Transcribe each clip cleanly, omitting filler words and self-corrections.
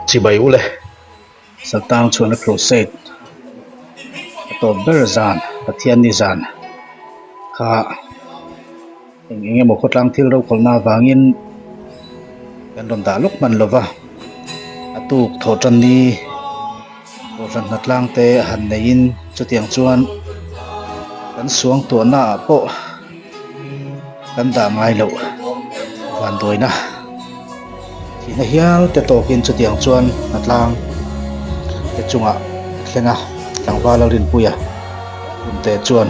Chibai ule Saltang chhuahna crusade a tawp ber zan Pathianni zan kha eng eng emaw khawtlang thil rokhawlhna avangin kan rawn dah lawk hman lova a tuk thawh tan ni. Kohhran hnatlang te han neiin chutiang chuan kan suangtuahna ah pawh kan dah ngai loh vanduaina thihna hial te tawkin chutiang chuan hnatlang te chungah a thleng a tlangval a rinpui a hunte chuan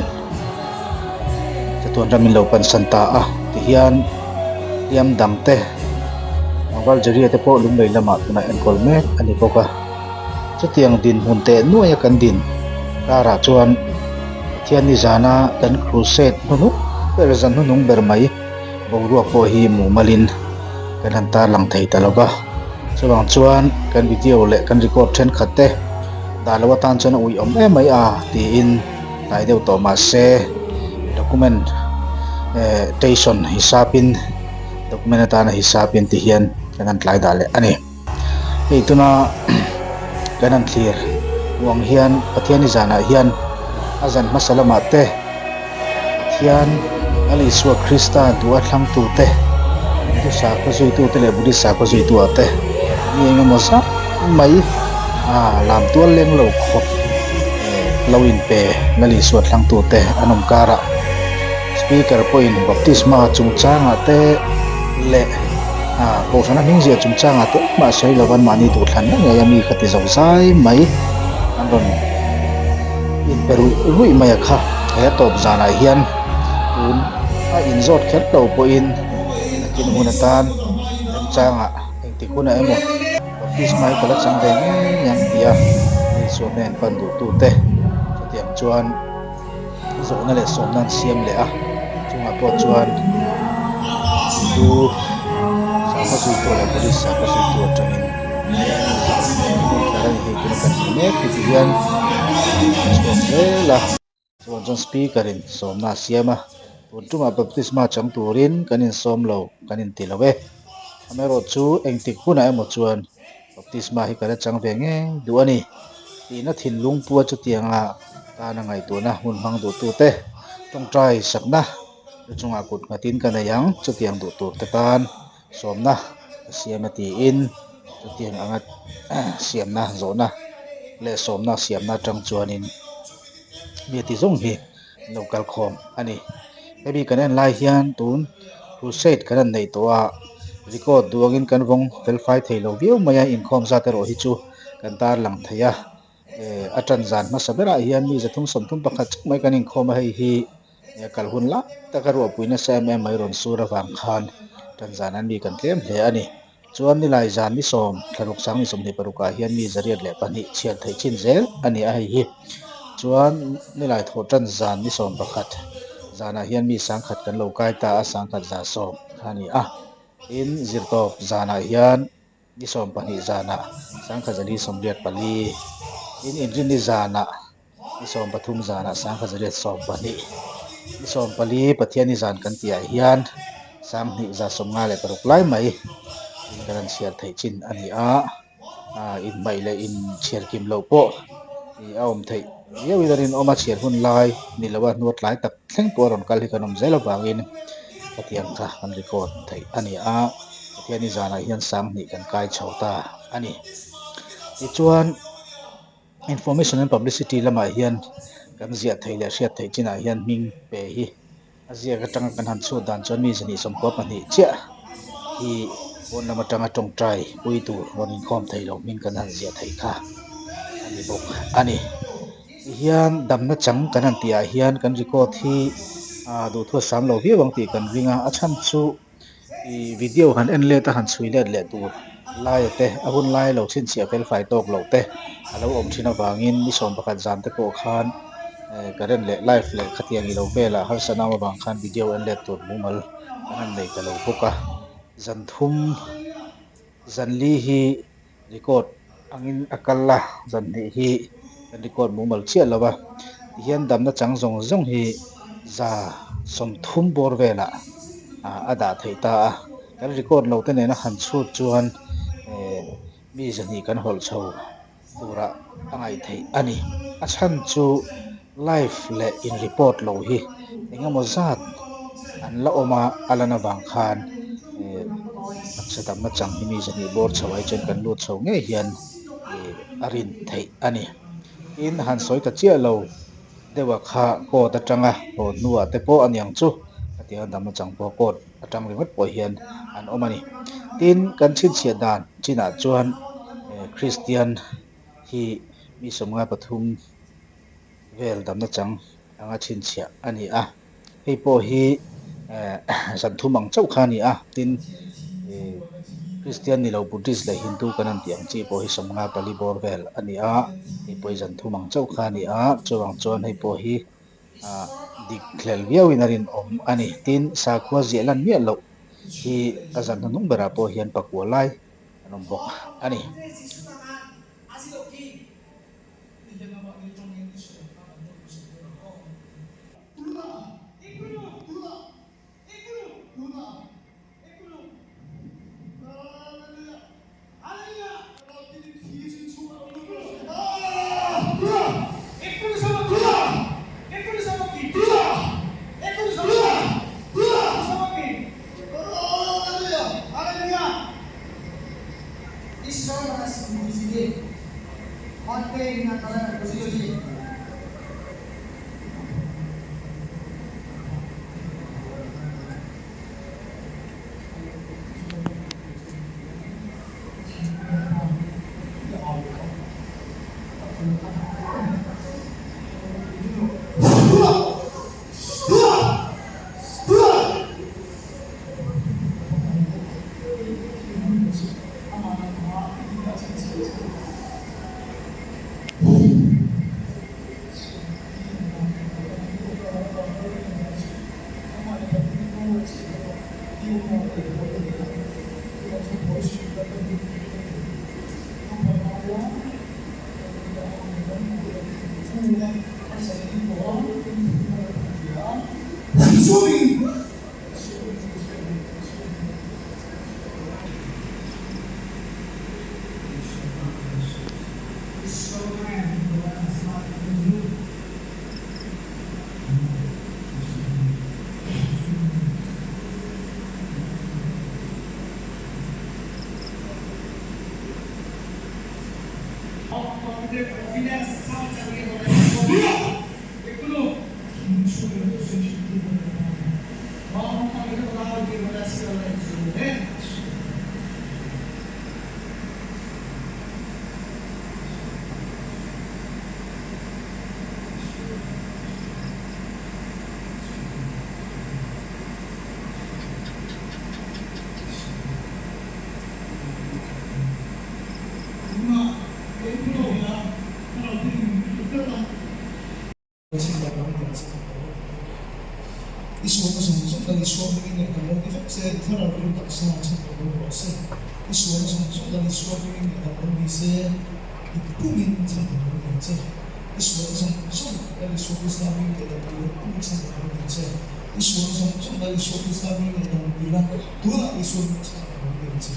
chatuan ram in lo pansan ta a tihian hliam dang te tlangval Jeria te pawh lunglei lamah tunah enkawl mek a ni bawk a. Chutiang dinhmun teh nuaia kan din karah chuan Pathianni zana kan crusade hnuhnung ber zan hnuhnung ber mai boruak pawh hi mumalin kan han tarlang thei ta lo va. Chuvang chuan kan video leh kan record thenkhat te dah loh atan chuan a uiawm em mai a tiin tlai deuh tawh mah se document eh tation hisapin document atana hisapin ti hian kan han tlai dah leh a ni. Hei tuna kan han thlir uang hian Pathiani zanah hian a zan hmasa lamah te Pathian Lal Isua Krista duh a thlangtu te Hindu sakhaw zuitu te leh Buddhist sakhaw zuitu ah te mi eng emaw zat mai ah lam tual leng lo khawp eh lo inpe Lal Isua thlangtu te an awm karah. Speaker pawhin baptisma chungchangah te leh ah kohhrana hming ziah chungchangah te engmah sawi lo van mahni duhthlan na ngei a mi kha ti zo zai mai an rawn inpe ruih ruih mai a kha he a tawp zanah hian tun a inzawt kher lo pawhin nakin hun atan remchangah engtik hunah emaw baptisma hi ka la chang ve ngei ang ti a mi sual hnen pan duhtute chutiang chuan. Zawhna leh sawmna an siam leh a chungah pawh chuan Hindu sakhaw zuitu leh Buddhist sakhaw zuitu atangin a ni hei tuna kan hmu mek hi ti hian a chhuak zel a chuan chuan speaker in sawmna a siam a tun tumah baptisma chang turin kan insawm lo kan inti lo e amaherawhchu engtik hunah emaw chuan. Baptisma hi ka la chang ve ngei duh a ni tihna thinlung pua chutianga tana ngaihtuahna hun hmang duhtute tawngtai sakna lu chungah kut nghatin ka nei ang chutiang duh turte tan sawmna ka siam a tiin chutiang anga siamna zawhna leh sawmna siamna atang chuanin mi a ti zawng hi. an lo kal khawm a ni hemi kan en lai hian tun crusade kan han neih tawh a record duh angin kan vawng fel fai thei lo viau mai a inkhawm zat erawh hi chu kan tarlang thei a eh a tan zan hmasa berah hian mi zathum sawmthum pakhat chiah mai kan inkhawm a hei hi kal hun lai taka ruahpui nasa em em mai rawn sur avang khan tan zan an mi kan tlem hle a ni. Chuan nilai zan ni sawm thlaruk sang ni 26 ah hian mi 102 chhiar theih chin zel a ni a hei hi. Chuan nilai thawh tan zan ni 11 zanah hian mi sangkhat kan lo kai ta a, sangkhat za sawm kha a ni a. Tin, zirtawp zanah hian ni 12 zanah sangkhat zali 84 tin inrinni zanah Ni 13 zanah 1112, ni 14 Pathianni zan kan tihah hian 2156 lai mai in kan han chhiar theih chin a ni a, inhmaih leh inchhiar kim loh pawh a awm theih viau in a rinawm a, chhiar hun lai ni lo a hnuai tlai tak thleng pawh a rawn kal hi kan awm zel avangin khatiang kha kan record theih a ni a, Pathianni zanah hian 2000 kan kai chho ta a ni. Tichuan. Information and Publicity lamah hian kan ziah theih leh hriat theih chinah hian hming pe hi a ziak atanga kan han chhut dan chuan mi 292 chiah hi pawn lam atanga tawngtai pui tur rawn inkhawm thei lo hming kan han ziah theih kha a ni bawk a ni. Tihian damna chang kan han tihah hian kan record hi duhthu a sam lo viau ang tih kan ring a, a chhan chu. Ih video han en let a han chhui let leh tur laia te a hun lai lo chhinchhiah fel fai tawk loh te a lo awm thin avangin ni 11 zan te pawh khan eh current leh live leh khatiang ilo velah harsa nau avang khan video en let tur mumal an han nei ta lo bawk a zan thum zan li hi record angin a kal a zan hnih hi kan record mumal chiah lo a tihian damna chang zawng zawng hi 130 bawr velah ah a dah theih ta a kan record lo te nena han chhut chuan eh. Mi 200 kan hawlh chho turah a ngaih theih a ni. A chhan chu live leh in report lo hi eng emaw zat an la awm a, a lan avang khan taksa damna chang hi mi 200 bawr chho ai chuan kan lut chho ngei hian a rin theih a ni. Tin, han sawi ta chiah lo deuha kha court atanga haw hnuah te pawh a niang chu hetianga damna chang pawh court atang ringawt pawh hian an awm a ni. Tin, kan chhinchhiah dan chinah chuan Kristian hi mi 53 vel damna chang anga chhinchhiah a ni a, hei pawh hi zan thum ang chauh kha a ni a, tin Kristian ni lo Buddhist leh Hindu kan han tih ang chi pawh hi 54 bawr vel a ni a, hei pawh hi zan thum ang chauh kha a ni a, chuvang chuan hei pawh hi dik hlel viauin a rinawm a ni. Tin, sakhua ziah lan miah loh hi a zan hnuhnung berah pawh hian pakua lai an awm bawk a ni. I sualna zawng zawng kan Isua hmingin ngaihdam lo ni vek se, i thlarau rilru taksa chhan lo rawh se. I sualna zawng zawng kan Isua hmingin ngaihdam lo ni se, i pumin chhan lo ni ang che. I sualna zawng zawng kan Isua Krista hmingin ngaihdam lo la, pumin chhan lo ni ang che. I sualna zawng zawng kan Isua Krista hmingin ngaihdam ni la, tunah Isua hmingin chhan lo ni ang che.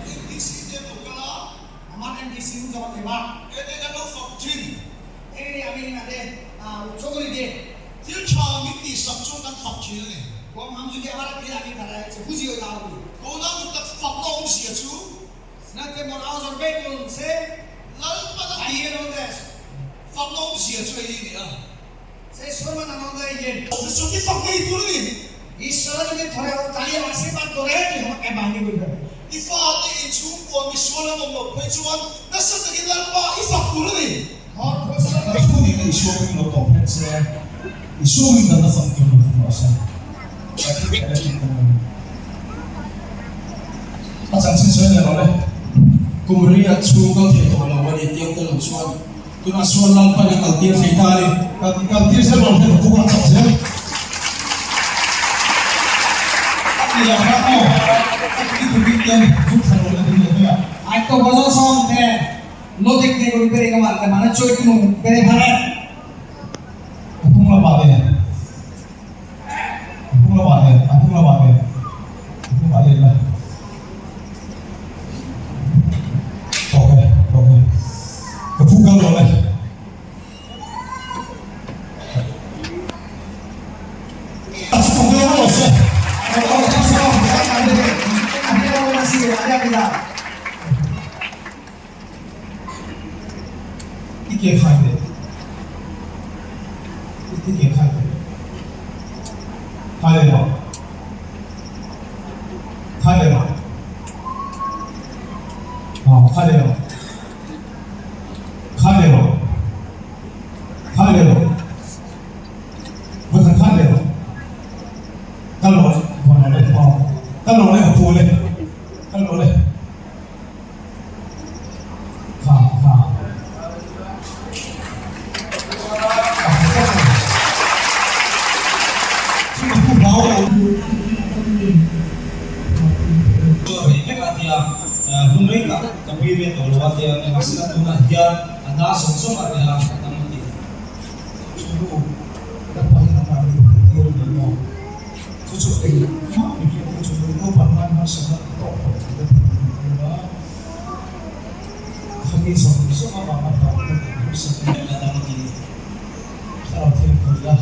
NDC te an lo kal a, aman NDC hun zawk a thei a, enge kan lo fak thin? Thil tha min tihsak chu kan fak thin a ni. Tuna kut tak fakna awmzia chu Lalpan a tih fakna awmzia chu hei hi a ni a. Chu i fak ngei tur a ni. I fate inchhungkua misual an awm loh phei chuan nasa takin Lalpa i fak tur a ni. Heng hun in Isua hming lo tawh phet se, Isua hming dan a famkim lo thung rawh se. Pathian khat a tih kan lo ni. A chanchin sawi leh rawh le. Kum riat chhung kal thei tawh lo a ni tiang te lo chuan tunah sual Lalpan a kaltir thei ta a ni. Kaltir zel rawh le, ka thupha chak zel. Nia kha maw i tukin ten zuk thla lo la ding leh mai a. Ai to bazo song te lo dek te ko bere ka mar te mana choi kunu bere phare. A hnung lamah le a hnung lamah le a hnung lamah le a hnungah let la. Tawk e tawk e ka phu kal lo le. I ke khai teh I ke khai teh Khai leh rawh Khai leh rawh Aw khai leh rawh. Kha leh rawh, kha leh rawh, va kha kha leh rawh, ka lawh vawn rawh le, aw ka lawh le ka pu le, ka lawh le, kha kha. Hun rei tak ka pi ve tawh lo a tia nimahsela tunah hian a na zawng zawng a tia a dam a ti. Chhungku ka pahin a mahni hmuh tir a ni maw? Chu chu eng mah mi hriat te chu naupang nan harsatna a tawk tawh tih te pawh kan hmuh tir a, khami zawng zawng avanga hlauhna leh harsatna a dam a ti. Thlarau thil khawih a.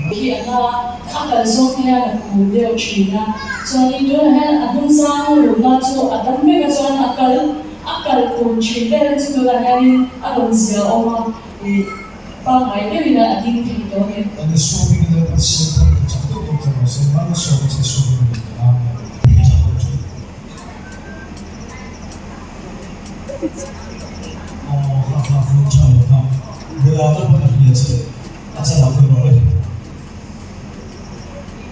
Hi a hla a kal zawng hian a kun deuh thin a, chuanin tunah hian a hnung zang rulna chu a dam vek a chuan a kal a kal kun thin vel a chu tunah hianin a rawn zia awm a, ih pangngai deuhin a ding thei tawh a ni. Kan i sawmin leh kan siam thar leh chak deuh deuh chuan mahse hmana sawm a che sawmin a ni ta a, a chak lo chu. Aw ha ha phone tha lo kha vawiah naupang a hria che. A chhan ah pawimawh e.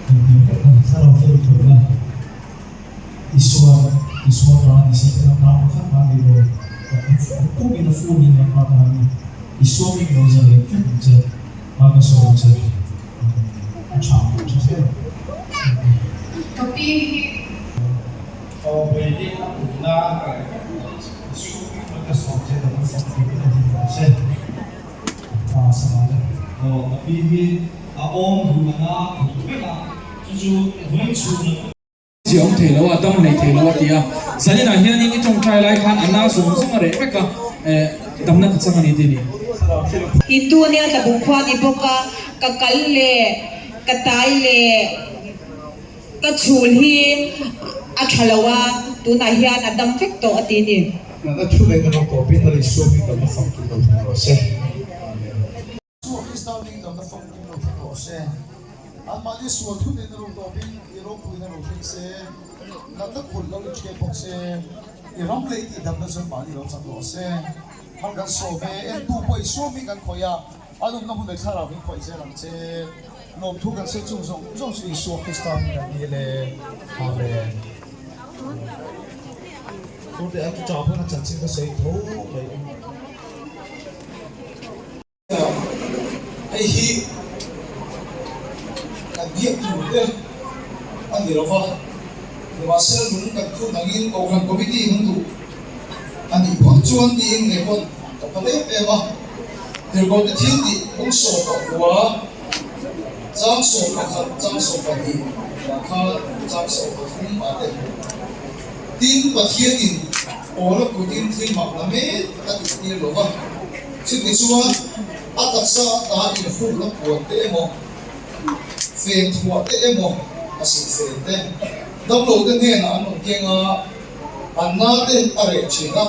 Engkim vek a thlarau fel thawhna Isuan Isuan ta a ni se tena ta pakhat mah a nei lo. A pumin a funin an pa ta a ni. Isua min lo zalen vek ang che. Hmai ka sawi ang che. A tha a tha hle. Ka pi hi. Aw Bawihi a pumna a reh vek mai. Isua min lo ka sawm che dam a fak turin a din ang che. Aw ka pi hi a awm duh a na duh vek a, chu chu vawi chhung lam. Zia awm thei lo a, dam nei thei lo a ti a. Zaninah hianin i tawngtai lai khan a na zawng zawng a reh vek a, eh damna ka chang a ni tih a ni. Hindu ania tlabung khua ni bawk a, ka kal leh ka tai leh ka chhul hi a tha lo a, tunah hian a dam vek tawh a ti ni. Nana thu leh na rawng tawpin a Isua hming damna famkim lo thleng rawh se. Amen. Isua Krista hming damna famkim lo thleng rawh se. Anmahni sual thu leh na rawng tawpin i ropuina lo thleng se. Natna kulh lo inhriat bawk se. I ram lei tih damna chuan mahni lo chak rawh se. Hman kan sawm e, entu pawh Isua hming kan khawih a, a lumna hun leh thlarau hming khawih zel ang che. Lawmthu kan sawi chung zawng zawng chu Isua Krista hming kan ni le. Amen. Tute a ṭa pawn a chanchin ka sawi tho mai. Hei hi kan biak tur te a ni lo va, nimahsela lung kan khun angin Kohhran Committee in an duh a nih phawt chuan tiin nge pawn ka pha em em a, Tirhkohte thil tih bung 11, chang 11, chang 12 ah khan chang 13 ah te Tin, Pathianin Paula kutin thil mak la mek a tihtir lo va, chutichuan a taksa ata inhrukna puan te emaw, fen thuah te emaw a silfen te, damlo te hnenah an rawn keng a, an na te a reh thin a,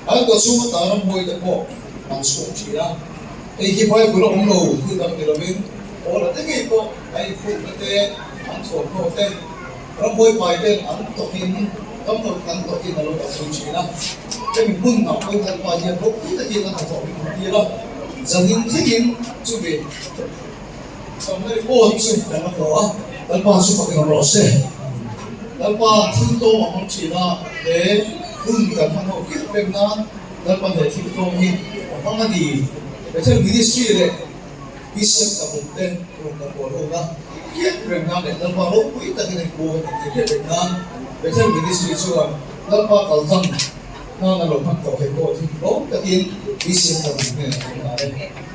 an kawchhung ata ramhuai te pawh an chhuak thin a. Hei hi Bible a awm lo thil dang ni lovin Paula te ngei pawh a inhrukna te, an thuamhnaw te, Rambuai pai ten an tawkin damlo in an tawkin a lo dah zui thin a, hemi hmun ah pawhin Lalpa hian ropui takin a hnathawh min hmu tir a, zanin thlengin chumi tamna report chu kan la tawh a, Lalpa chu fakin awm rawh se. Lalpa thil tlawm a hmang thin a, he hun kan hman ho khiah pek nan Lalpa he thil tlawm hi a hmang a ni. Bethel Ministry leh. BCM Tlabung te rawn kan pawl ho na hriat reng nan leh Lalpa ropui takin a inbuak a ni tih hriat reng nan Bethel Ministry chuan Lalpa kaltlang nana lo hman tawh thei pawh chu hlawm takin BCM Tlabung hnenah kan dah e.